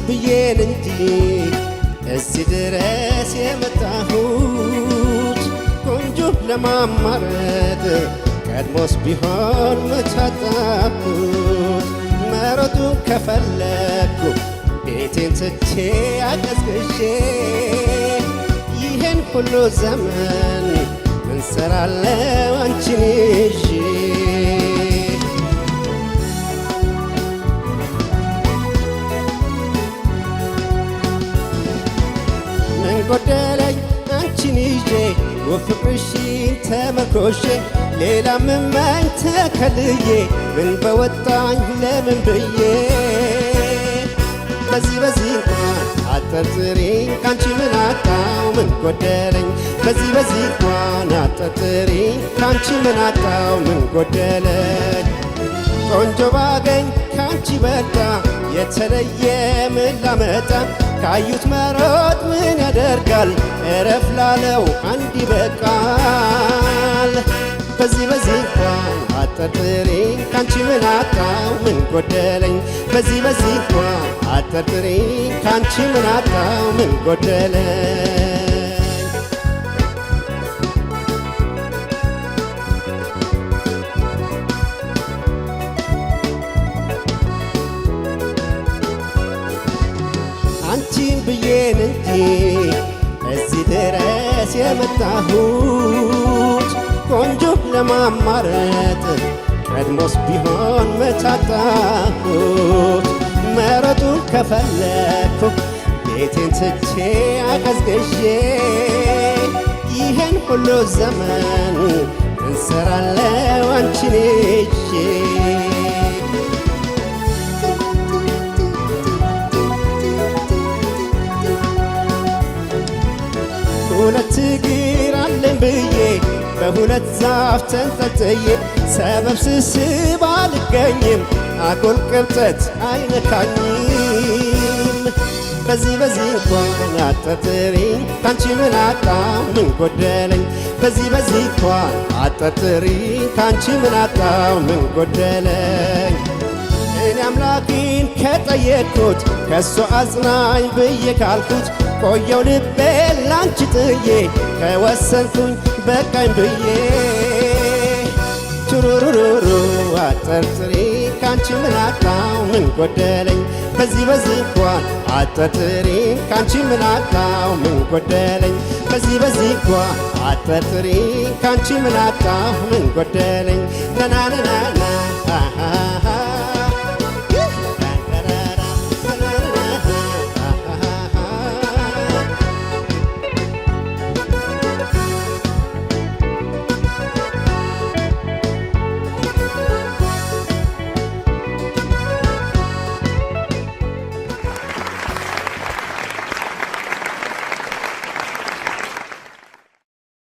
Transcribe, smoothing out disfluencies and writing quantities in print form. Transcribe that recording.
ብዬን እንጂ እዚህ ድረስ የመጣሁት ቆንጆ ለማማረጥ ቀድሞስ ቢሆን መቻጣሁት። መሮጡን ከፈለግኩ ቤቴን ትቼ አቀዝቅዤ ይህን ሁሉ ዘመን ምን ሰራለው አንቺን ይዤ። ምን ጎደለኝ አንቺን ይዤ ወፍቅርሽን ተመርኮሼ ሌላ ምመኝ ተከልዬ ምን በወጣኝ ለምን ብዬ። በዚህ በዚህ እንኳን አጠርጥሪኝ ካንቺ ምን አጣው ምን ጎደለኝ። በዚህ በዚህ እንኳን አጠርጥሪኝ ካንቺ ምን አጣው ምን ጎደለኝ። ቆንጆ ባገኝ ካንቺ በልጣ የተለየ ምን ላመጣ ካዩት መሮጥ ምን ያደርጋል እረፍ ላለው አንድ ይበቃል። በዚህ በዚህ እንኳን አጠርጥሪኝ ካንቺ ምን አጣው ምን ጎደለኝ። በዚህ በዚህ እንኳን አጠርጥሪኝ ካንቺ ምን አጣው ምን ጎደለኝ። አንቺን ብዬን እንጂ እዚህ ድረስ የመጣሁት ቆንጆ ለማማረጥ ቀድሞስ ቢሆን መቻጣሁት። መረጡን ከፈለግኩ ቤቴን ትቼ አቀዝቅዤ ይህን ሁሉ ዘመን እንሰራለው አንቺን ይዤ። ሁለት እግር አለኝ ብዬ በሁለት ዛፍ ተንጠልጥዬ ሰበብ ስስብ አልገኝም አጉል ቅብጠት አይነካኝም። በዚህ በዚህ እንኳን አጠርጥሪኝ ካንቺ ምን አጣው ምን ጎደለኝ። በዚህ በዚህ እንኳን አጠርጥሪኝ ካንቺ ምን አጣው ምን ጎደለኝ። እኔ አምላኬን ከጠየቅኩት ከእሱ አጽናኝ ብዬ ካልኩት ቆየው ልቤ ላንቺ ጥዬ ከወሰንኩኝ በቃኝ ብዬ። ቱሩሩሩሩ አጠርጥሪ ካንቺ ምን አጣው ምን ጎደለኝ። በዚህ በዚህ እንኳን አጠርጥሪ ካንቺ ምን አጣው ምን ጎደለኝ። በዚህ በዚህ እንኳን አጠርጥሪ ካንቺ ምን አጣው ምን ጎደለኝ። ናናናና